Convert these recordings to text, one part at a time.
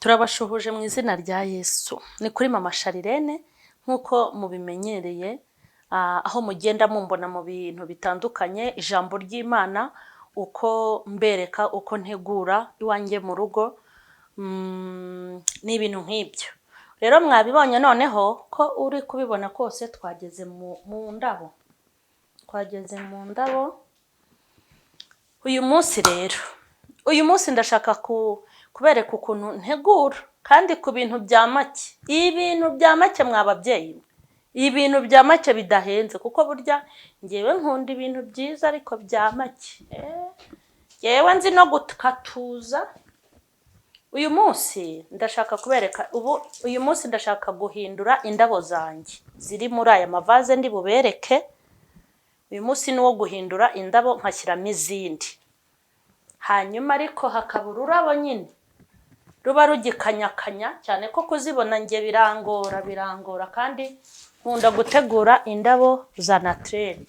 Turabashuhuje mu izina rya Yesu. Ni kuri Mama Charlene nk'uko mubimenyereye, aho mugenda mumbona mu bintu bitandukanye, ijambo ry'Imana, uko mbereka uko ntegura iwanjye mu rugo, ni ibintu nk'ibyo. Rero mwabibonye noneho ko uri kubibona kose twageze mu ndabo. Twageze mu ndabo. Uyu munsi rero, uyu munsi ndashaka kubereka ukuntu ntegura kandi ku bintu bya make. Ibintu bya make mwa babyeyi mwe. Ibintu bya make bidahenze, kuko burya njyewe nkunda ibintu byiza ariko bya make. Njyewe nzi no gukatuza. Uyu munsi ndashaka kubereka, ubu uyu munsi ndashaka guhindura indabo zanjye ziri muri aya mavaze ndi bubereke. Uyu munsi ni uwo guhindura indabo nkashyiramo izindi. Hanyuma ariko hakaba ururabo nyine ruba rugikanyakanya cyane ko kuzibona njye birangora, birangora, kandi nkunda gutegura indabo za naturelle.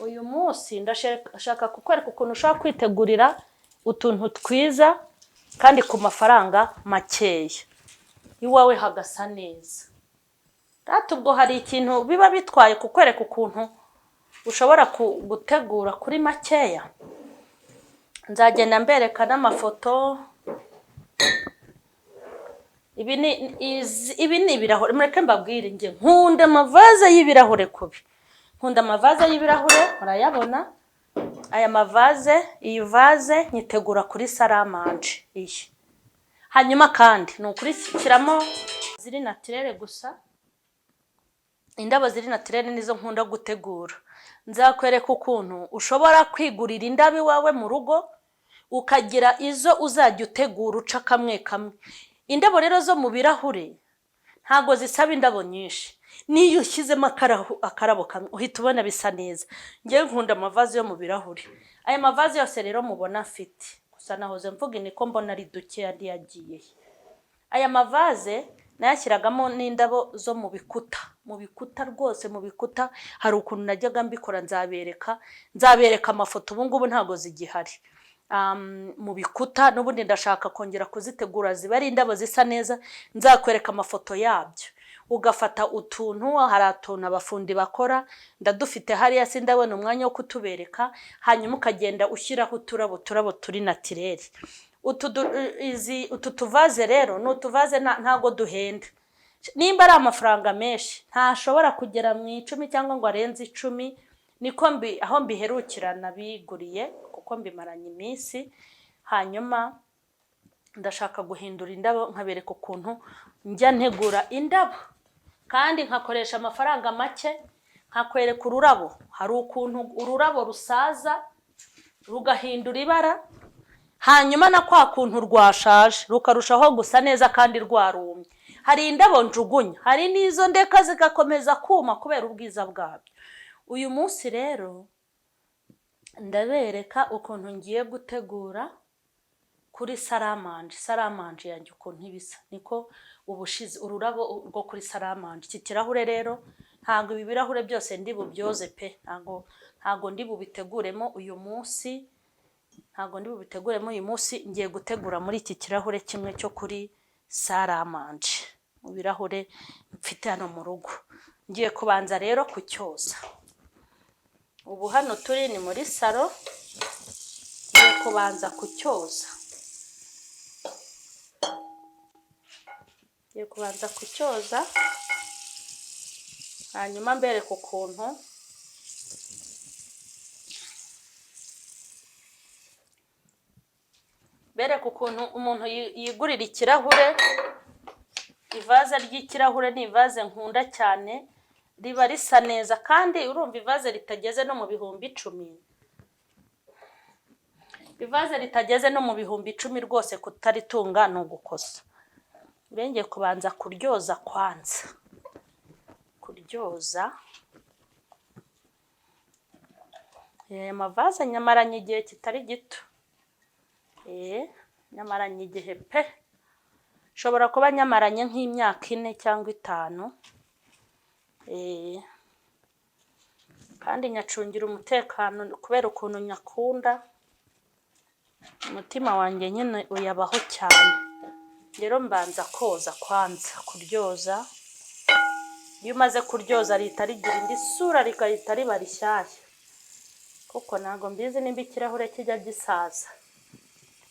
Uyu munsi ndashaka kukwereka ukuntu ushobora kwitegurira utuntu twiza kandi ku mafaranga makeya, iwawe hagasa neza. Rata ubwo hari ikintu biba bitwaye kukwereka ukuntu ushobora gutegura kuri makeya. Nzagenda mbereka n'amafoto. Ibi ni ibirahure, mureke mbabwire, njye nkunda amavaze y'ibirahure kubi. Nkunda amavaze y'ibirahure, murayabona. Aya mavaze, iyi vaze nyitegura kuri salle à manger iyi. Hanyuma kandi ni ukurishyiramo ziri naturelle gusa. Indabo ziri naturelle nizo nkunda gutegura. Nzakwereka ukuntu ushobora kwigurira indabo iwawe mu rugo, ukagira izo uzajya utegura uca kamwe kamwe. Indabo rero zo mu birahure ntago zisaba indabo nyinshi. N'iyo ushyizemo akarabo kamwe uhita ubona bisa neza. Njyewe nkunda amavaze yo mu birahure. Aya mavaze yose rero mubona mfite, gusa nahoze mvuga niko mbona ari dukeya andi yagiye he. Aya mavaze nayashyiragamo n'indabo zo mu bikuta, mu bikuta rwose, mu bikuta hari ukuntu najyaga mbikora, nzabereka amafoto, ubu ngubu ntago zigihari. Mu bikuta n'ubundi ndashaka kongera kuzitegura ziba ari indabo zisa neza, nzakwereka amafoto yabyo. Ugafata utuntu, hari utuntu abafundi bakora, ndadufite hariya sindabona umwanya wo kutubereka, hanyuma ukagenda ushyiraho uturabo, uturabo turi naturelle. Utu tuvaze rero ni utuvaze ntago duhenda. Nimba ari amafaranga menshi ntashobora kugera mu 10 cyangwa ngo arenze 10, niko aho mbiherukira nabiguriye kuko mbimaranye iminsi. Hanyuma ndashaka guhindura indabo nkabereka ukuntu njya ntegura indabo kandi nkakoresha amafaranga make, nkakwereka ururabo. Hari ukuntu ururabo rusaza rugahindura ibara, hanyuma na kwa kuntu rwashaje rukarushaho gusa neza kandi rwarumye. Hari indabo njugunya, hari n'izo ndeka zigakomeza kuma kubera ubwiza bwabyo. Uyu munsi rero ndabereka ukuntu ngiye gutegura kuri salle à manger, salle à manger yanjye ukuntu iba isa. Niko ubushize ururabo rwo kuri salle à manger. Iki kirahure rero ntabwo ibi birahure byose ndi bubyoze pe, ntabwo ndi bubiteguremo uyu munsi, ntabwo ndi bubiteguremo uyu munsi. Ngiye gutegura muri iki kirahure kimwe cyo kuri salle à manger, mu birahure mfite hano mu rugo. Ngiye kubanza rero kucyoza. Ubu hano turi ni muri salon, ngiye kubanza kucyoza. Ngiye kubanza kucyoza, hanyuma mbereke ukuntu umuntu yigurira ikirahure. Ivaze ry'ikirahure ni ivaze nkunda cyane, riba risa neza kandi urumva ivaze ritageze no mu bihumbi 10. Ivaze ritageze no mu bihumbi 10 rwose kutaritunga ni ugukosa. Ngiye kubanza kuryoza kwanza. Kuryoza. Aya mavaze nyamaranye igihe kitari gito. Nyamaranye igihe pe. Nshobora kuba nyamaranye nk'imyaka 4 cyangwa 5. Kandi nyacungira umutekano kubera ukuntu nyakunda, umutima wanjye nyine uyabaho cyane. Rero mbanza koza kwanza, kuryoza. Iyo umaze kuryoza rihita rigira indi sura, rigahita riba rishyashya, kuko ntabwo mbizi nimba ikirahure kijya gisaza.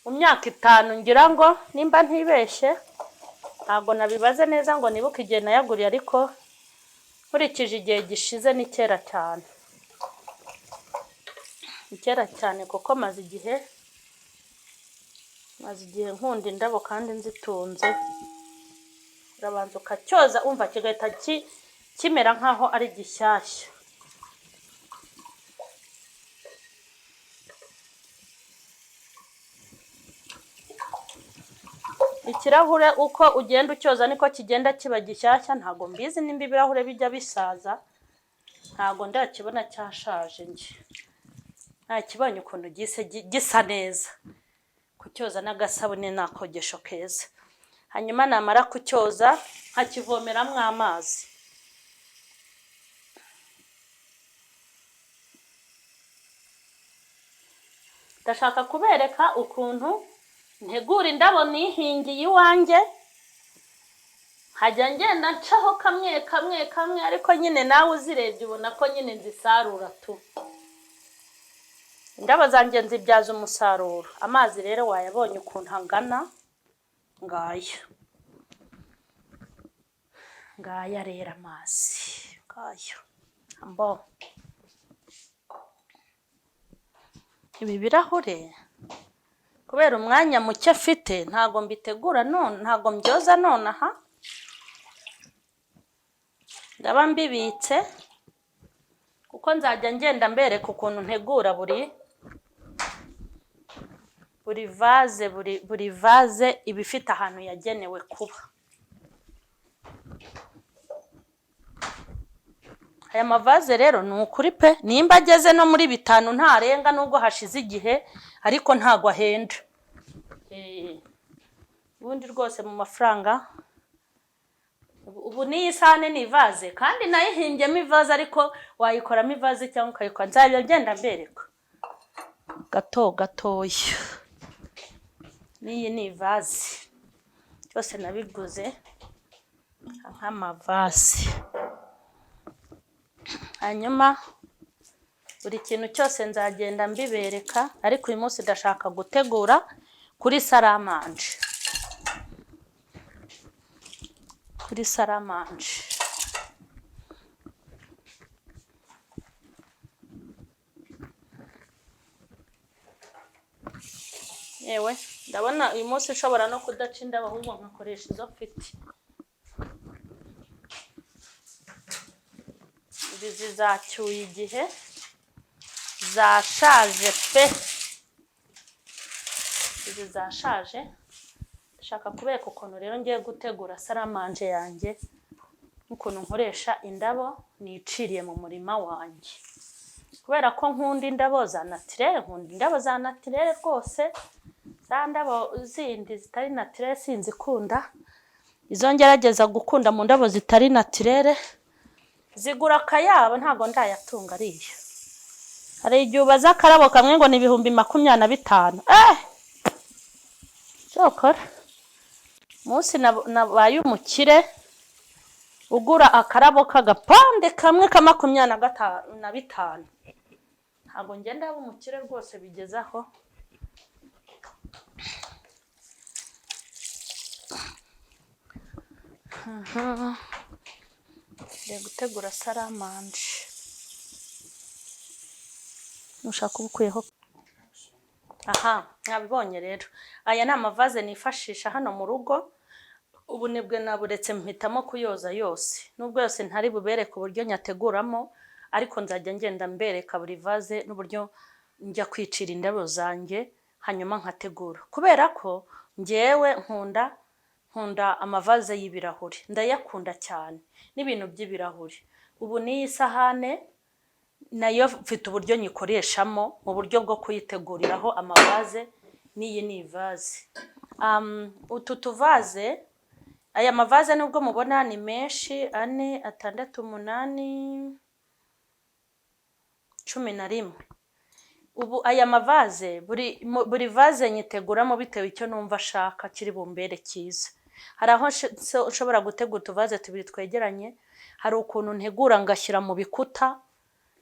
Mu myaka 5 ngira ngo nimba ntibeshye, ntabwo nabibaze neza ngo nibuke igihe nayaguriye, ariko nkurikije igihe gishize ni kera cyane, ni kera cyane, kuko maze igihe nkunda indabo kandi nzitunze. Urabanza ukacyoza, umva kigahita kimera nk'aho ari gishyashya. Ikirahure uko ugenda ucyoza niko kigenda kiba gishyashya. Ntabwo mbizi nimba ibirahure bijya bisaza, ntabwo ndakibona cyashaje njye, ntakibonye ukuntu gise gisa neza. Kucyoza n'agasabune ni akogesho keza. Hanyuma namara kucyoza nkakivomeramo amazi. Ndashaka kubereka ukuntu ntegura indabo nihingiye iwanjye, nkajya ngenda ncaho kamwe kamwe kamwe, ariko nyine nawe uzirebye ubona ko nyine nzisarura tu. Indabo zanjye nzibyaza umusaruro. Amazi rero wayabonye ukuntu angana, ngaya ngaya rero amazi ngaya. Ambo ibi birahure kubera umwanya muke mfite ntago mbitegura none, ntago mbyoza nonaha, ndaba mbibitse kuko nzajya ngenda mbereka ukuntu ntegura buri vaze, buri vaze iba ifite ahantu yagenewe kuba. Aya mavaze rero ni ukuri pe, nimba ageze no muri 5 ntarenga, nubwo hashize igihe, ariko ntago ahenda. Ubundi rwose mu mafaranga ubu n'iyi sahane ni ivaze, kandi nayihingyemo ivaze, ariko wayikoramo ivaze cyangwa ukayikora. Nzajya ngenda mbereka gato gatoya. N'iyi ni ivaze, byose nabiguze nk'amavaze. Hanyuma buri kintu cyose nzagenda mbibereka, ariko uyu munsi ndashaka gutegura kuri saramanje, kuri saramanje. Yewe ndabona uyu munsi nshobora no kudaca indabo, ahubwo nkakoresha izo mfite. Izi zacyuye igihe, zashaje pe, izi zashaje. Ndashaka kubereka ukuntu rero ngiye gutegura saramanje yanjye, n'ukuntu nkoresha indabo niciriye mu murima wanjye, kubera ko nkunda indabo za naturelle, nkunda indabo za naturelle rwose. Za ndabo zindi zitari naturelle sinzikunda, izo ngerageza gukunda mu ndabo zitari naturelle zigura akayabo, ntago ndayatunga ariya. Hari igihe ubaza akarabo kamwe ngo ni 25,000. Cyokora umunsi nabaye umukire ugura akarabo k'agapande kamwe ka 25, ntabwo ngenda aba umukire rwose bigeze aho. Ngiye gutegura saramanje, nushaka uba ukuyeho. Aha mwabibonye rero, aya ni amavaze nifashisha hano mu rugo. Ubunebwe naburetse mpitamo kuyoza yose, nubwo yose ntari bubereke uburyo nyateguramo, ariko nzajya ngenda mbereka buri vaze n'uburyo njya kwicira indabo zanjye, hanyuma nkategura. Kubera ko njyewe nkunda amavaze y'ibirahuri, ndayakunda cyane n'ibintu by'ibirahuri. Ubu n'iyi sahane nayo mfite uburyo nyikoreshamo mu buryo bwo kuyiteguriraho amavaze, n'iyi ni ivaze. Utu tuvaze, aya mavaze nubwo mubona ni menshi, 4, 6, 8, 11. Ubu aya mavaze, buri vase nyiteguramo bitewe icyo numva ashaka kiri bumbere cyiza. Hari aho nshobora gutegura utuvaze tubiri twegeranye, hari ukuntu ntegura ngashyira mu bikuta,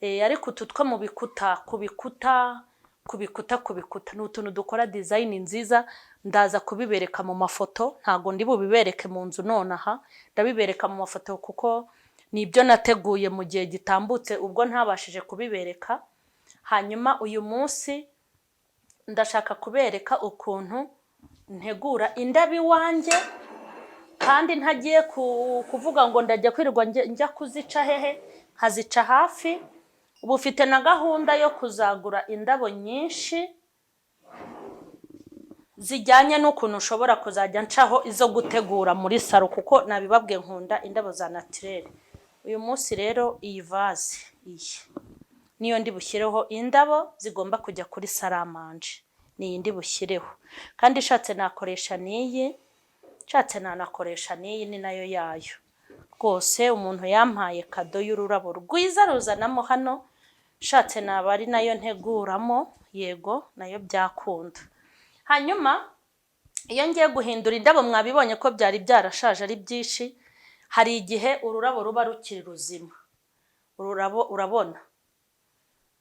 ariko utu two mu bikuta, ku bikuta, ku bikuta, ku bikuta, ni utuntu dukora design nziza. Ndaza kubibereka mu mafoto, ntabwo ndi bubibereke mu nzu nonaha, ndabibereka mu mafoto kuko ni ibyo nateguye mu gihe gitambutse ubwo ntabashije kubibereka. Hanyuma uyu munsi ndashaka kubereka ukuntu ntegura indabo iwanjye, kandi ntagiye kuvuga ngo ndajya kwirirwa njya kuzica hehe, nkazica hafi. Ubu ufite na gahunda yo kuzagura indabo nyinshi zijyanye n'ukuntu ushobora kuzajya ncaho izo gutegura muri salon, kuko nabibabwiye nkunda indabo za naturel. Uyu munsi rero iyi vase iyi niyo ndi bushyireho indabo zigomba kujya kuri salle à manger, ni iyi ndi bushyireho. Kandi ishatse nakoresha n'iyi, nshatse nanakoresha n'iyi, ni nayo yayo. Rwose umuntu yampaye cadeau y'ururabo rwiza ruzanamo hano, nshatse naba ari nayo nteguramo, yego nayo byakunda. Hanyuma iyo ngiye guhindura indabo, mwabibonye ko byari byarashaje ari byinshi. Hari igihe ururabo ruba rukiri ruzima. Ururabo urabona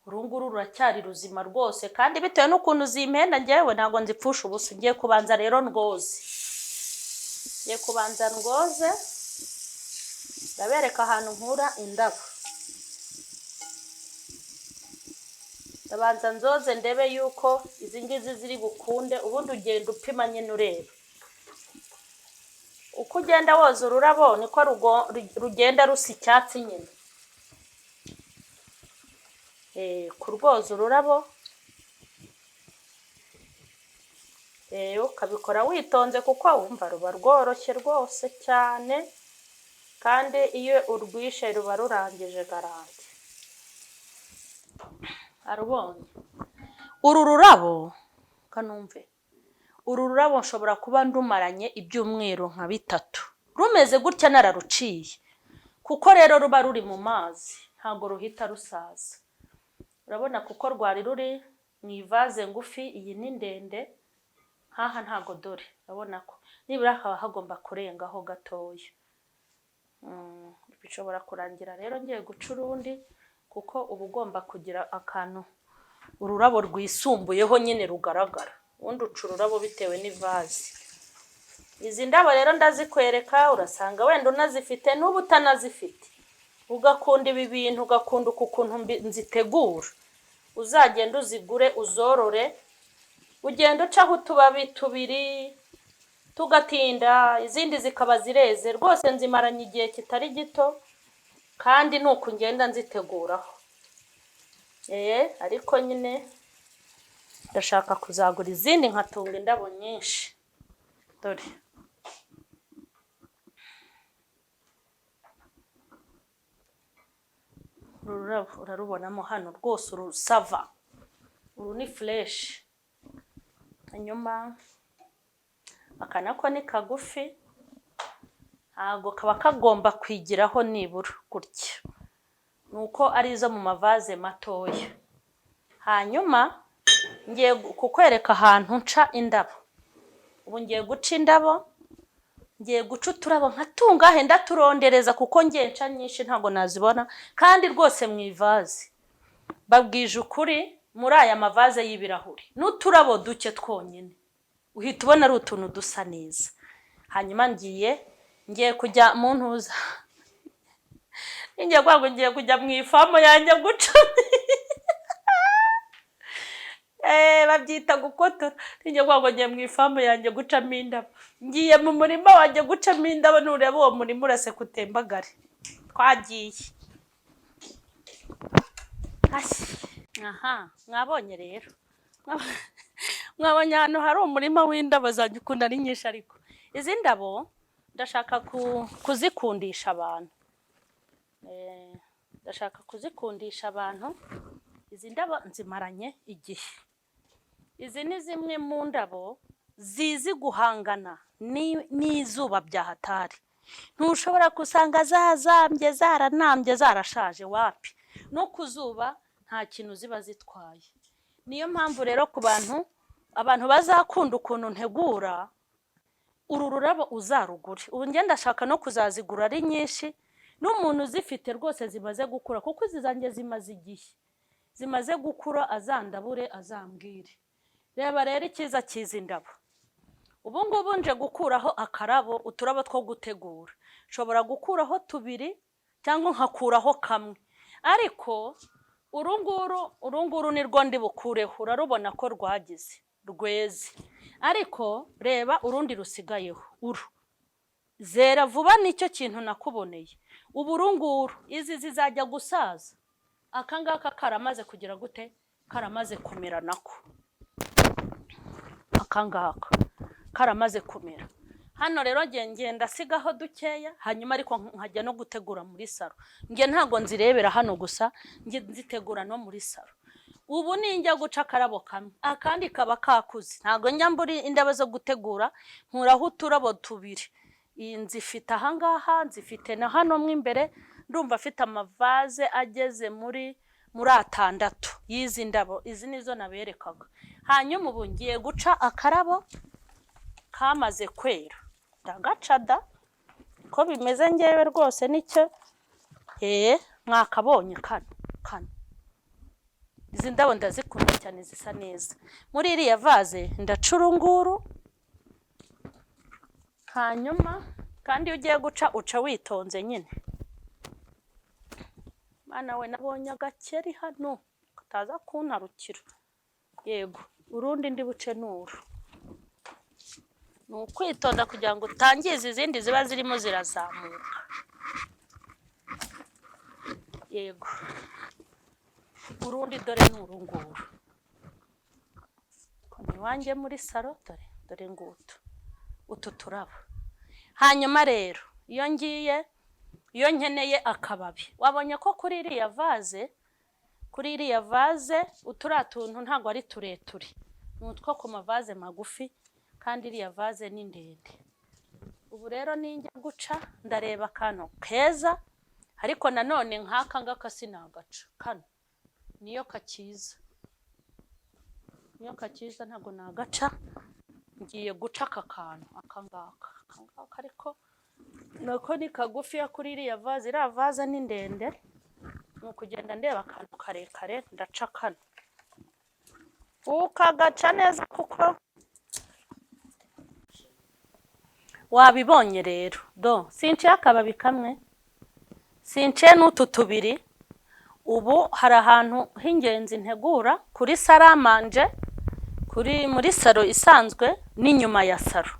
uru nguru ruracyari ruzima rwose, kandi bitewe n'ukuntu zimpenda ngewe ntabwo nzipfusha ubusa. Ngiye kubanza rero ndwoze, ngiye kubanza ndwoze, ndabereka ahantu nkura indabo. Ndabanza nzoze ndebe yuko izi ngizi ziri bukunde, ubundi ugenda upima nyine ureba. Uko ugenda woza ururabo niko rugenda rusa icyatsi nyine. Kurwoza ururabo ukabikora witonze kuko wumva ruba rworoshye rwose cyane, kandi iyo urwishe ruba rurangije garanti. Arubonye uru rurabo, kanumve uru rurabo nshobora kuba ndumaranye ibyumweru nka bitatu rumeze gutya nararuciye, kuko rero ruba ruri mu mazi ntabwo ruhita rusaza. Urabona kuko rwari ruri mu ivaze ngufi, iyi ni ndende nkaha ntago, dore urabona ko nibura haba hagomba kurengaho gatoya. Bishobora kurangira rero ngiye guca urundi, kuko uba ugomba kugira akantu ururabo rwisumbuyeho nyine rugaragara, ubundi uca ururabo bitewe n'ivaze. Izi ndabo rero ndazikwereka, urasanga wenda unazifite n'ubu utanazifite, ugakunda ibi bintu, ugakunda uku kuntu nzitegura, uzagenda uzigure uzorore, ugenda ucaho utubabi tubiri tugatinda, izindi zikaba zireze. Rwose nzimaranye igihe kitari gito, kandi ni uku ngenda nziteguraho. Ariko nyine ndashaka kuzagura izindi nkatunga indabo nyinshi. Dore uru rurabo urarubonamo hano rwose, urusava uru ni fresh. Hanyuma aka nako ni kagufi, ntabwo kaba kagomba kwigiraho nibura gutya, nuko ari izo mu mavaze matoya. Hanyuma ngiye kukwereka ahantu nca indabo. Ubu ngiye guca indabo, ngiye guca uturabo nka tungahe ndaturondereza, kuko ngiye nca nyinshi ntabwo nazibona. Kandi rwose mu ivaze, babwije ukuri, muri aya mavaze y'ibirahuri n'uturabo duke twonyine uhita ubona ari utuntu dusa neza. Hanyuma ngiye kujya mu ntuza, ngiye kuvuga ngo ngiye kujya mu ifamu yanjye guca, babyita gukotora. Ngiye kuvuga ngo ngiye mu ifamu yanjye gucamo indabo, ngiye mu murima wanjye gucamo indabo. Nureba uwo murima uraseka utembagare. Twagiye. Aha mwabonye rero, mwabonye ahantu hari umurima w'indabo zanjye ukuntu ari nyinshi. Ariko izi ndabo ndashaka kuzikundisha abantu, ndashaka kuzikundisha abantu. Izi ndabo nzimaranye igihe. Izi ni zimwe mu ndabo zizi guhangana n'izuba bya hatari. Ntushobora gusanga zazambye, zaranambye, zarashaje, wapi. No ku zuba nta kintu ziba zitwaye. Niyo mpamvu rero ku bantu, abantu bazakunda ukuntu ntegura uru rurabo uzarugure. Ubu njye ndashaka no kuzazigura ari nyinshi, n'umuntu uzifite rwose zimaze gukura, kuko izi zanjye zimaze igihe zimaze gukura, azandabure azambwire. Reba rero icyiza cy'izi ndabo. Ubu ngubu nje gukuraho akarabo, uturabo two gutegura. Nshobora gukuraho tubiri cyangwa nkakuraho kamwe, ariko uru nguru ni rwo ndi bukureho. Urarubona ko rwagize rweze, ariko reba urundi rusigayeho, uru zera vuba, nicyo kintu nakuboneye. Ubu uru nguru izi zizajya gusaza, aka ngaka karamaze kugira gute? Karamaze kumera nako, aka ngaka karamaze kumera. Hano rero ngenda asigaho dukeya, hanyuma ariko nkajya no gutegura muri saro. Njye ntabwo nzirebera hano gusa, njye nzitegura no muri saro. Ubu ninjya guca akarabo kamwe, akandi kaba kakuze, ntabwo njya mbura indabo zo gutegura, nkuraho uturabo tubiri. Iyi nzifite ahangaha, nzifite na hano mo imbere, ndumva afite amavaze ageze muri 6 y'izi ndabo. Izi nizo naberekaga. Hanyuma ubu ngiye guca akarabo kamaze kwera, ndagaca da ko bimeze ngewe rwose nicyo. Mwakabonye kano kano. Izi ndabo ndazikunda cyane, zisa neza. Muri iriya vaze ndaca urunguru, hanyuma kandi iyo ugiye guca uca witonze nyine. Mwana we, nabonye agakeri hano kataza kuntarukira. Yego, urundi ndi buce nuru. Ni ukwitonda kugira ngo utangize izindi ziba zirimo zirazamuka. Yego, urundi dore ni urunguru. Iwanjye muri saro dore dore ngutu utu turabo. Hanyuma rero iyo ngiye, iyo nkeneye akababi, wabonye ko kuri iriya vaze uturiya tuntu ntabwo ari tureture, ni utwo ku mavaze magufi, kandi iriya vaze ni ndende. Ubu rero ninjya guca ndareba akantu keza, ariko nanone nk'aka ngaka sinagaca, kano niyo kakiza, niyo kakiza ntabwo nagaca. Ngiye guca aka kantu, aka ngaka, aka ngaka, ariko nako ni kagufiya kuri iriya vaze, iriya vaze ni ndende. Ni ukugenda ndeba akantu karekare, ndaca kano, ukagaca neza kuko wabibonye rero. Do sinciye akababi kamwe, sinciye n'utu tubiri. Ubu hari ahantu h'ingenzi ntegura kuri saramanje, kuri muri saro isanzwe n'inyuma ya saro.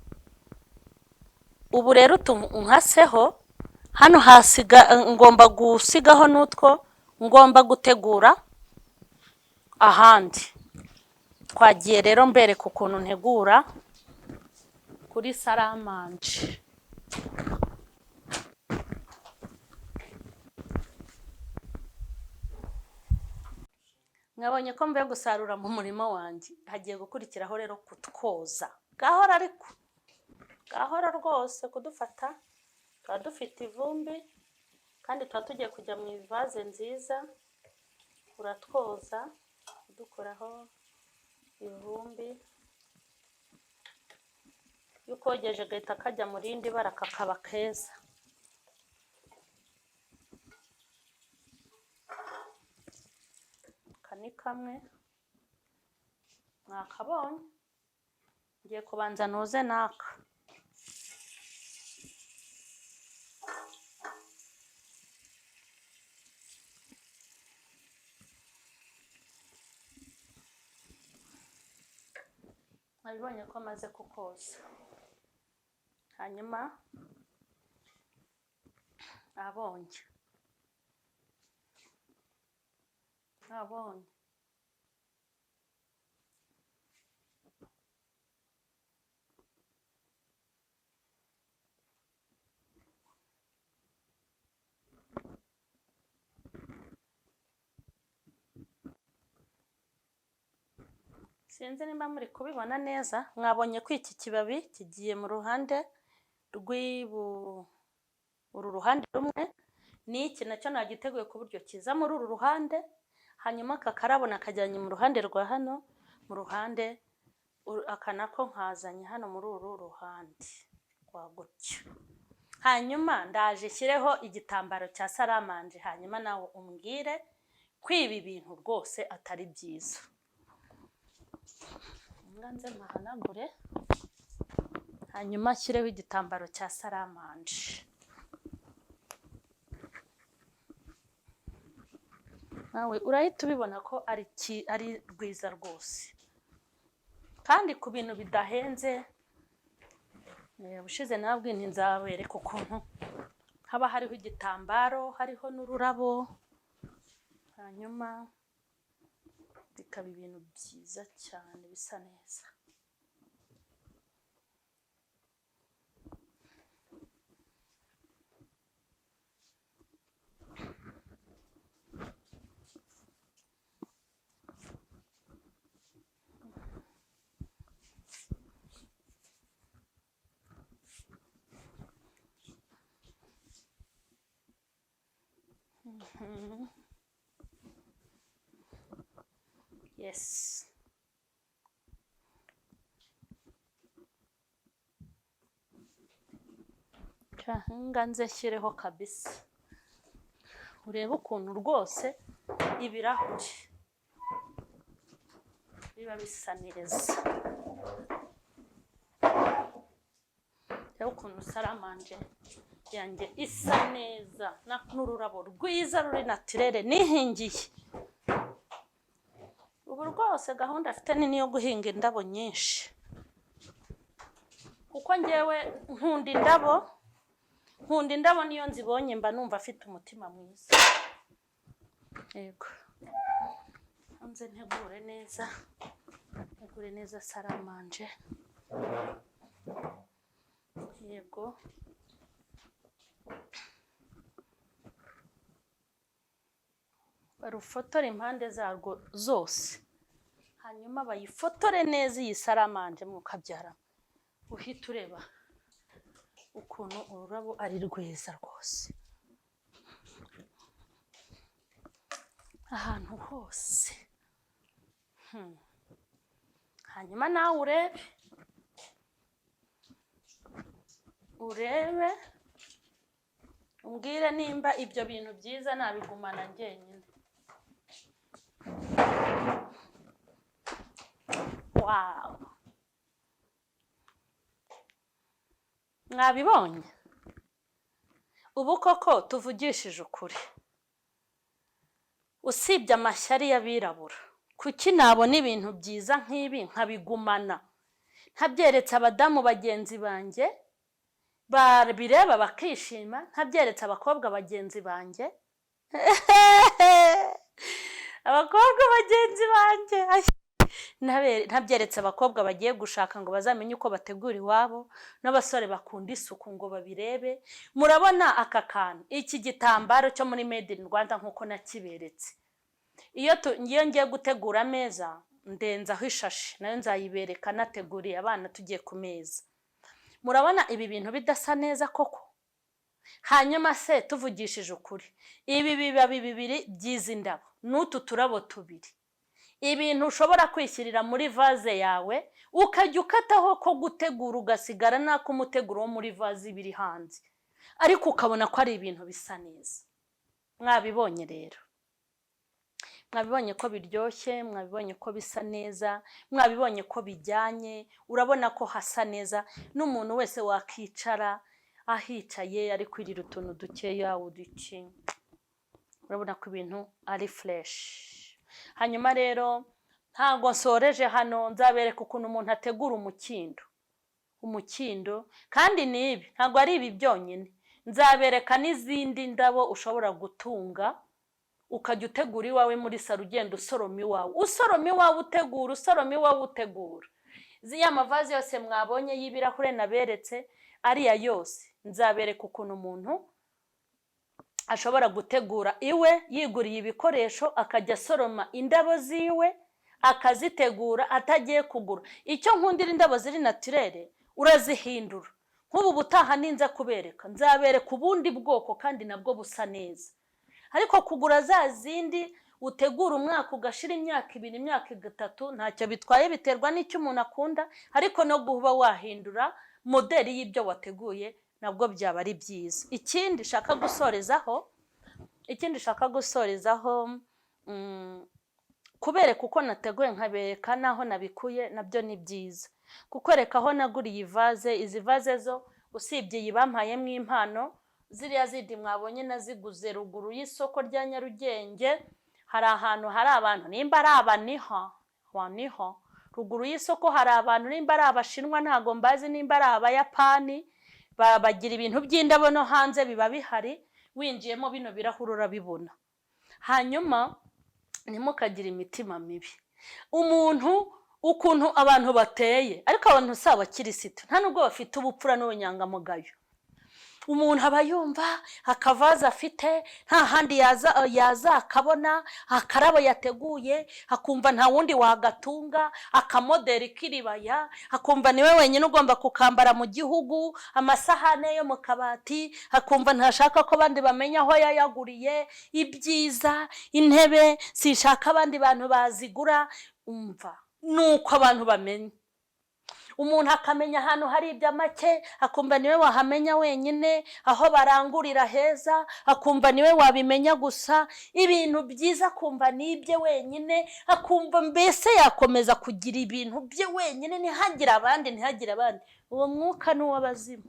Ubu rero utu nkaseho hano hasiga, ngomba gusigaho n'utwo ngomba gutegura ahandi. Twagiye rero mbereka ukuntu ntegura kuri saramanje. Mwabonye ko mvuye gusarura mu murima wanjye, hagiye gukurikiraho rero kutwoza gahora, ariko gahora rwose kudufata. Tuba dufite ivumbi kandi tuba tugiye kujya mu ivaze nziza. Uratwoza udukuraho ivumbi, iyo ukogeje gahita kajya mu rindi bara kakaba keza. Aka ni kamwe mwakabonye, ngiye kubanza noze n'aka. Nabibonye ko maze kukoza, hanyuma abonye Sinzi nimba muri kubibona neza. Mwabonye ko iki kibabi kigiye mu ruhande rw'ibu, uru ruhande rumwe, n'iki nacyo nagiteguye ku buryo kiza muri uru ruhande. Hanyuma aka karabo nakajyanye mu ruhande rwa hano, mu ruhande aka nako nkazanye hano muri uru ruhande rwa gutya. Hanyuma ndaje nshyireho igitambaro cya salle à manger, hanyuma nawe umbwire ko ibi bintu rwose atari byiza. Nze mpahanagure, hanyuma nshyireho igitambaro cya salle à manger. Nawe urahita ubibona ko ari rwiza rwose, kandi ku bintu bidahenze. Ubushize nababwiye nti nzabereka ukuntu haba hariho igitambaro, hariho n'ururabo, hanyuma bikaba ibintu byiza cyane bisa neza. Yes. Nga nze nshyireho kabisa, urebe ukuntu rwose ibirahuri biba bisa neza. Urebe ukuntu salle à manger yanjye isa neza, n'ururabo rwiza ruri naturelle nihingiye. Ubu rwose gahunda afite nini yo guhinga indabo nyinshi, kuko ngewe nkunda indabo, nkunda indabo, niyo nzibonye mba numva afite umutima mwiza. Yego, nze ntegure neza, ntegure neza salle à manger. Yego, barufotore impande zarwo zose, hanyuma bayifotore neza iyi salle à manger, mukabyara uhita ureba ukuntu ururabo ari rwiza rwose ahantu hose. Hanyuma nawe urebe umbwire nimba ibyo bintu byiza nabigumana njyenyine. Wow, mwabibonye? Ubu koko tuvugishije ukuri, usibye amashyari y'abirabura, kuki nabona ibintu byiza nk'ibi nkabigumana, ntabyeretse abadamu bagenzi banjye babireba bakishima, ntabyeretse abakobwa bagenzi banjye, abakobwa bagenzi banjye, ntabyeretse abakobwa bagiye gushaka ngo bazamenye uko bategura iwabo, n'abasore bakunda isuku ngo babirebe. Murabona aka kantu, iki gitambaro cyo muri Made in Rwanda nk'uko nakiberetse. Iyo ngiye gutegura ameza ndenzaho ishashi, nayo nzayibereka nateguriye abana tugiye ku meza. Murabona ibi bintu bidasa neza koko? Hanyuma se tuvugishije ukuri, ibi bibabi bibiri by'izi ndabo n'utu turabo tubiri, ibintu ushobora kwishyirira muri vase yawe ukajya ukataho ko gutegura, ugasigara n'ak'umuteguro wo muri vase ibiri hanze, ariko ukabona ko ari ibintu bisa neza. Mwabibonye rero, mwabibonye ko biryoshye, mwabibonye ko bisa neza, mwabibonye ko bijyanye, urabona ko hasa neza, n'umuntu wese wakicara ahicaye ari kwirira utuntu dukeya uduki, urabona ko ibintu ari fresh. Hanyuma rero ntabwo nsoreje hano, nzabereka ukuntu umuntu ategura umukindo. Umukindo kandi ni ibi, ntabwo ari ibi byonyine, nzabereka n'izindi ndabo ushobora gutunga ukajya utegura iwawe muri salo, ugenda usoroma iwawe, usoroma iwawe utegura, usoroma iwawe utegura. Ya mavaze yose mwabonye y'ibirahure naberetse ariya yose, nzabereka ukuntu umuntu ashobora gutegura iwe yiguriye ibikoresho, akajya asoroma indabo ziwe akazitegura atagiye kugura. Icyo nkundira indabo ziri naturelle, urazihindura. Nk'ubu butaha ninza kubereka, nzabereka ubundi bwoko kandi nabwo busa neza. Ariko kugura za zindi Utegura umwaka ugashira, imyaka 2, imyaka 3, ntacyo bitwaye, biterwa n'icyo umuntu akunda. Ariko no kuba wahindura moderi y'ibyo wateguye nabwo byaba ari byiza. Ikindi nshaka gusorezaho, kubereka uko nateguye, nkabereka n'aho nabikuye, nabyo ni byiza. Kukwereka aho naguriye ivaze, izi vaze zo usibye iyi bampayemo impano, ziriya zindi mwabonye naziguze ruguru y'isoko rya Nyarugenge. Hari ahantu hari abantu, nimba ari abaniha waniho ruguru y'isoko, hari abantu nimba ari Abashinwa, ntabwo mbazi, nimba ari Abayapani, bagira ibintu by'indabo, no hanze biba bihari. Winjiyemo bino birahuri urabibona. Hanyuma ntimukagire imitima mibi. Umuntu ukuntu abantu bateye, ariko abantu si abakirisitu, nta nubwo bafite ubupfura n'ubunyangamugayo. Umuntu aba yumva akavaze afite nta handi yaza yazakabona, akarabo yateguye akumva nta wundi wagatunga, akamoderi k'iribaya akumva niwe wenyine ugomba kukambara mu gihugu, amasahane yo mu kabati akumva ntashaka ko abandi bamenya aho yayaguriye, ibyiza, intebe sinshaka abandi bantu bazigura. Umva, nuko abantu bamenya, umuntu akamenya ahantu hari ibya make akumva niwe wahamenya wenyine, aho barangurira heza akumva niwe wabimenya gusa, ibintu byiza akumva ni ibye wenyine, akumva mbese yakomeza kugira ibintu bye wenyine, ntihagire abandi, ntihagire abandi. Uwo mwuka ni uw'abazimu,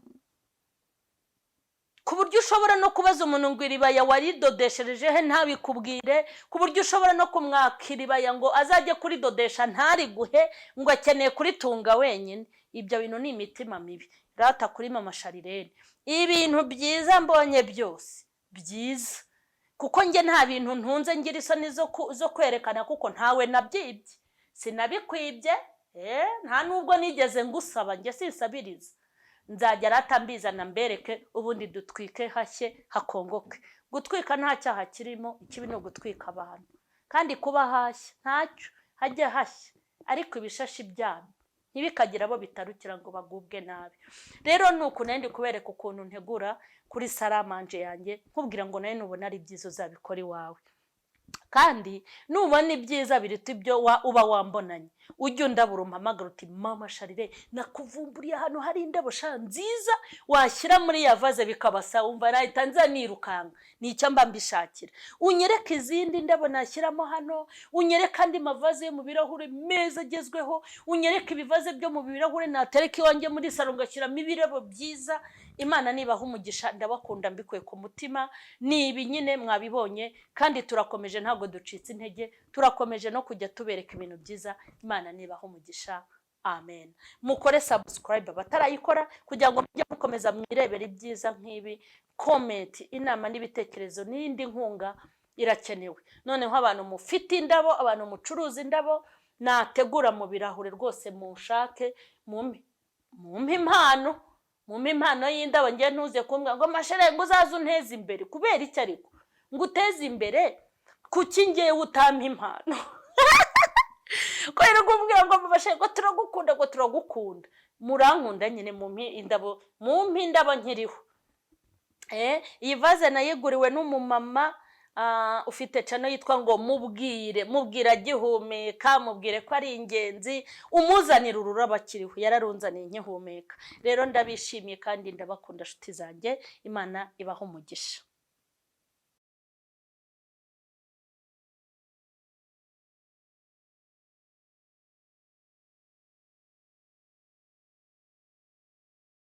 ku buryo ushobora no kubaza umuntu ngo iribaya waridodeshereje he, ntabikubwire, ku buryo ushobora no kumwaka iribaya ngo azajye kuridodesha ntariguhe, ngo akeneye kuritunga wenyine. Ibyo bintu ni imitima mibi. Rata kuri Mama Sharirene, ibintu byiza mbonye byose byiza, kuko njye nta bintu ntunze ngira isoni zo kwerekana, kuko ntawe nabyibye, sinabikwibye, nta nubwo nigeze ngusaba. Njye sinsabiriza. Nzajya rata mbizana mbereke, ubundi dutwike hashye hakongoke. Gutwika nta cyaha kirimo, ikibi ni ugutwika abantu. Kandi kuba hashya ntacyo, hajye hashya, ariko ibishashi byabo ntibikagire abo bitarukira ngo bagubwe nabi. Rero ni uku nari ndi kubereka ukuntu ntegura kuri salle à manger yanjye, nkubwira ngo nawe nubona ari byiza uzabikora iwawe. Kandi nubona ibyiza biruta ibyo uba wambonanye, ujye undabura, umpamagara uti: "Mama Sharire, nakuvumburiye ahantu hari indabo sha nziza washyira muri ya vaze bikabasa." Wumva nahita nza nirukanka, nicyo mba mbishakira. Unyereke izindi ndabo nashyiramo hano, unyereke andi mavaze yo mu birahure meza agezweho, unyereke ibivaze byo mu birahure natereka iwanjye muri salo ngashyiramo ibirabo byiza. Imana nibaha umugisha, ndabakunda mbikuye ku mutima. Ni ibi nyine mwabibonye, kandi turakomeje, ntabwo ducitse intege, turakomeje no kujya tubereka ibintu byiza. Imana nibaha umugisha, amen. Mukore subscribe abatarayikora kugira ngo mujye mukomeza mwirebere ibyiza nk'ibi. Comment, inama n'ibitekerezo n'indi nkunga irakenewe. Noneho abantu mufite indabo, abantu mucuruza indabo nategura mu birahure, rwose munshake, mumpe impano, mumpe impano y'indabo. Ngiye ntuze kumbwira ngo mashere ngo uzaze unteze imbere. Kubera iki ariko ngo uteze imbere? Kuki ngewe utampa impano? Kubera kumbwira ngo mabashe ngo turagukunda, ngo turagukunda, murankunda nyine, mumpe indabo, mumpe indabo nkiriho. Iyi vaze nayiguriwe n'umumama ufite channel yitwa ngo Mubwire, mubwire agihumeka, mubwire ko ari ingenzi, umuzanira ururabo akiriho. Yararunzaniye nkihumeka. Rero ndabishimiye kandi ndabakunda, nshuti zanjye. Imana ibaha umugisha.